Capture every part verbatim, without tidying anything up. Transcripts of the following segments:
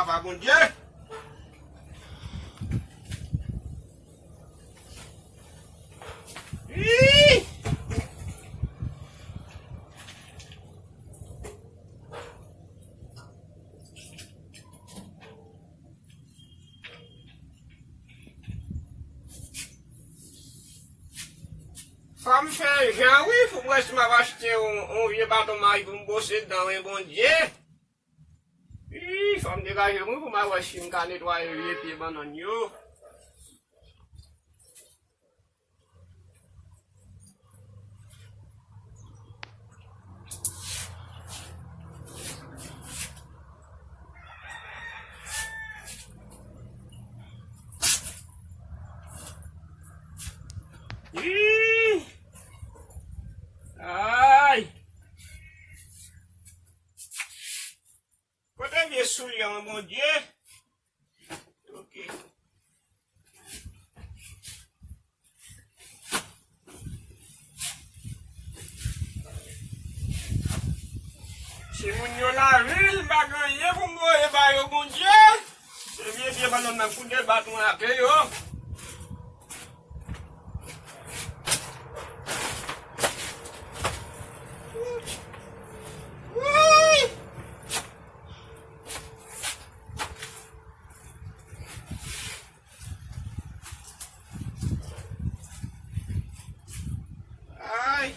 Papa Bondye. Ih! Fò m fè jan wi, fò m wè si m ap achte yon, yon vye baton mayi pou m bwose dan wi, Bondye. Ih, fò m degaje m wi pou m al wè si m ka netwaye vye pye bannann yo. Ih! Ay! Kote vye soulye an, Bondye? Ok. Si moun yo lavil, m pa gen anyen pou m voye ba yo, Bondye. Se vye vye bannann nan koute bat mwen ak yo. Wouy! Ay!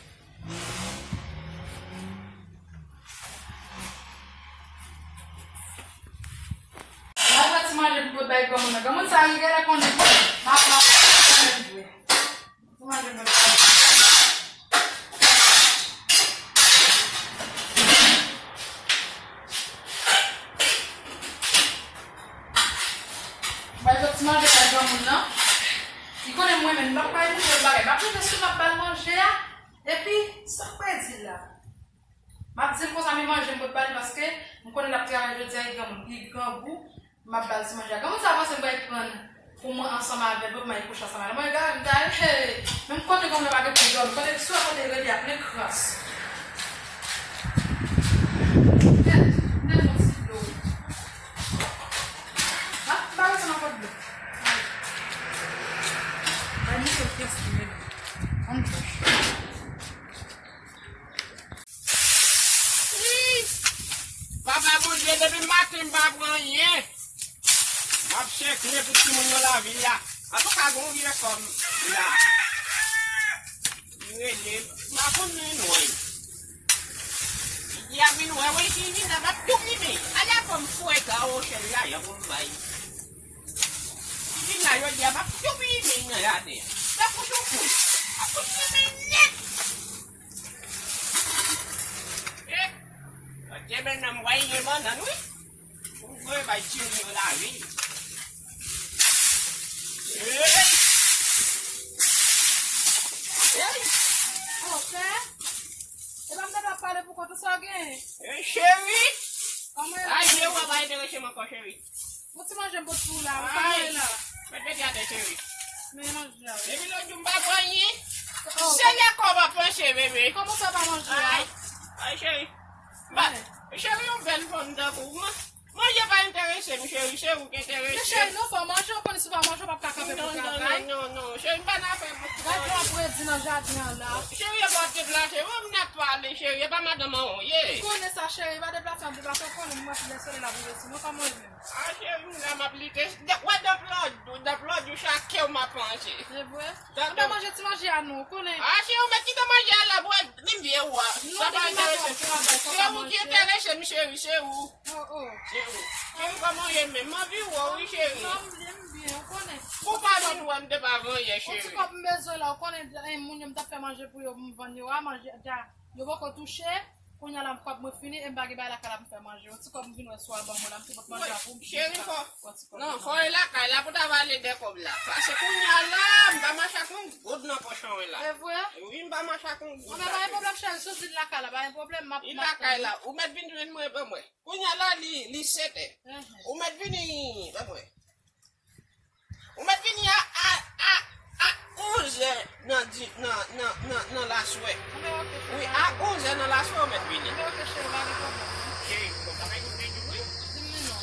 Mwen pran ti manje pou pot bay granmoun nan. Granmoun sa rive la konnen. M ap, m ap, m ap jwe. Ti manje mwen. Bay lòt ti manje bay granmoun nan. Li konnen mwen menm, m p ap bay moun lòt bagay. M ap rete sou m ap ba l manje a. Epi, sa k mwen di la? M ap di l konsa, men manje m pot ba li paske m konnen l ap travay jodi a, li grangou, li grangou. M ap ba l ti manje a. Granmoun sa panse m pral pran l pou mwen ansanm avè l, pou m al kouche ansanm avè l. Mwen gade, m ta, hey, menm kote granmoun nan pa gen pou l dòmi. Kote, sou kote rele a plen kras. Tèt, tèt yon ti dlo. Ha, m pa wè sa nan pot dlo. Bay mouton kras li rele. Ann pòch. Ih! Papa Bondye, depi maten m pa pran anyen. M ap chèche pou timoun yo lavi a. Antouka, gon vye fanm la. Li rele m, m pa konn non l. Li di a vin wè, wi, si vin la, m ap tou pime. Ale fò m foure kawo chèn la, jan pou m bay. Si vin la, jodi a, m ap tou pime nan jaden an. Tankou choufou. M ap tou pime nèt. Eh, ok, men nan m voye bannann wi. Pou m voye bay timoun yo lavi. Eh. Eh. Alo, frè? E pa m ta ap pale pou kont ou, sa w gen? Eh, cheri. Kòman e ye? Ay, je w ap enterese m ankò, cheri. Yon ti manje m pot pou w la, ou pa manje la. Mèt mete atè, cheri. Men manje la, wi. Depi lòt jou m pa pran anyen. Oh. Se lè kò w pa panche, bebe. Kòman sa pa manje la? Ay, ay, cheri. Ba, cheri, yon bèl fanm tankou w, man-, manje pa enterese m, cheri, se ou ki enterese. Men cheri, non, fò w manje, ou konnen si w pa manje, w p ap ka kanpe pou travay. Non, non, non, non, non, cheri, m pa nan afè pou travay. Gad jan w ap redi nan jaden an la. Cheri, e pa deplase, ou m nan pale, cheri, e pa madanm an ou ye. M konnen sa, cheri, pa deplase, m ap deplase, ou konnen m wè si lè solèy la pou resi, non, kòman w ye menm? A, cheri, m la m ap lite. Wè, dan plòd, dan plòd, ou chak kè w m ap manje. Se vre? Ou ta manje ti manje a non, ou konnen. A, cheri, ou mèt kite manje a la, bwè, li vye ou a. Sa pa enterese m. Se ou ki enterese m, cheri, se ou. Oh, oh. Se ou. Cheri, kòman w ye menm? M anvi wè w, wi, cheri. Non, m byen, m byen, ou konnen. Pou w pa vin wè m, m te pa vanyen, cheri. Yon ti kòb m bezwen la, ou konnen, eh, moun yo m t ap fè manje pou yo, m vann yo a, manje, ja, yo poko touche. Kounye a la, m kòb mwen fini, e m pa gen bagay lakay la pou m fè manje. Yon ti kòb m vin wè si w a ban mwen la, m te pot manje a pou m. Cheri, fò, non, fò e lakay la pou ta vale de kòb la. Paske kounye a la, m pa mache ak yon goud nan pòch mwen la. E vre? Wi, m pa mache ak yon goud la. Anben, pa gen pwoblèm, cheri, si w di l lakay la, pa gen pwoblèm, m ap, m ap lakay la. Ou mèt vin jwenn mwen, ban mwen. Kounye a la, li, li sèt è. Ou mèt vini, ban mwen. Ou mèt vini a, a, a, a onz è nan di, nan, nan, nan, nan laswè. Wi, a onz è nan laswè ou mèt vini. Cheri, ou konn bagay ki te di wi? Di m li non.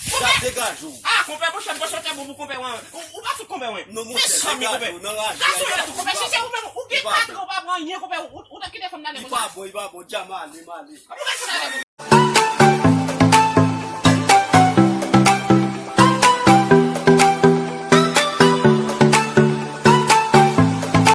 Sa degaje w. Ah, konpè, monchè, m panse w te bon pou konpè, wen. Ou, ou pa fout konpè, wen. Non, monchè, degaje w, nan raje. Gason, ou konpè, chèche ou menm, ou gen katran, ou pa pran anyen, konpè, ou, ou t ap kite fanm nan. Li pa bon, li pa bon. Dja m ale, m ale.